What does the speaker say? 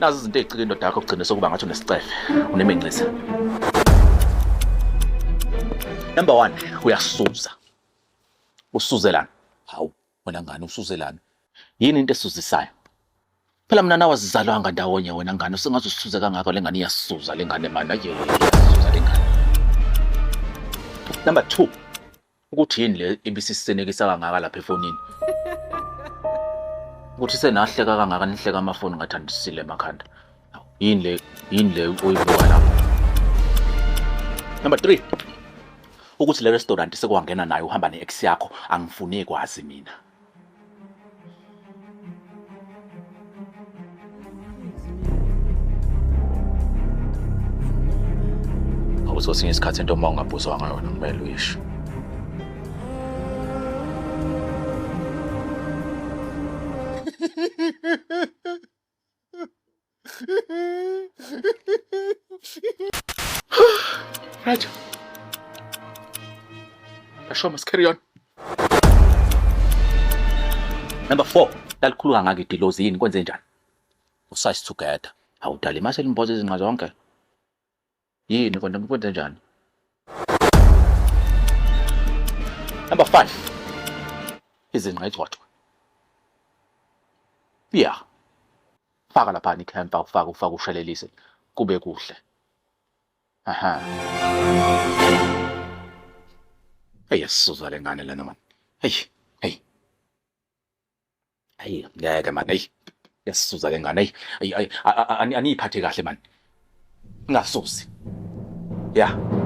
Nazi izinto ey'cika indoda yakho kugcine sokuba ngathi unesicefe, uneminxiza. Number 1, uyasuza. Usuzelana. Hawu, wena ngane usuzelana. Yini into esuzisayo? Phela mina nawe asizalwanga ndawonye wena ngane, usengaze usuze kangaka le ngane iyasuza le ngane mani. Aye, iyasuza le ngane. Number 2, ukuthi yini le ibisisenekisa kangaka lapha efonini? Ukuthi senahleka kangaka nihleka amafoni ngathi andisile emakhanda. Yini le, yini le oyibuka lapho? Number 3, ukuthi le restaurant sekwangena nayo uhamba ne-ex yakho, angifuni kwazi mina. Awuthi kwesinye isikhathi into uma ungabuzwanga yona kumele uyisho. Right. The show must carry on. Number 4, lalikhulu kangaka idilozi yini kwenze njani? Usize together. Awudali mase limboza izinqa zonke. Yini kodwa kwenze njani? Number 5. Izinqa igcotshwa. Yeah. Faka lapha ikhempa ufake ufake ushelelise kube kuhle. Aha. Hey, yasuza le ngane lena man. Hey, hey. Hey, ngeke man. Hey. Yasuza le ngane. Hey, hey, aniyiphathe kahle man. Ngasusi. Yeah.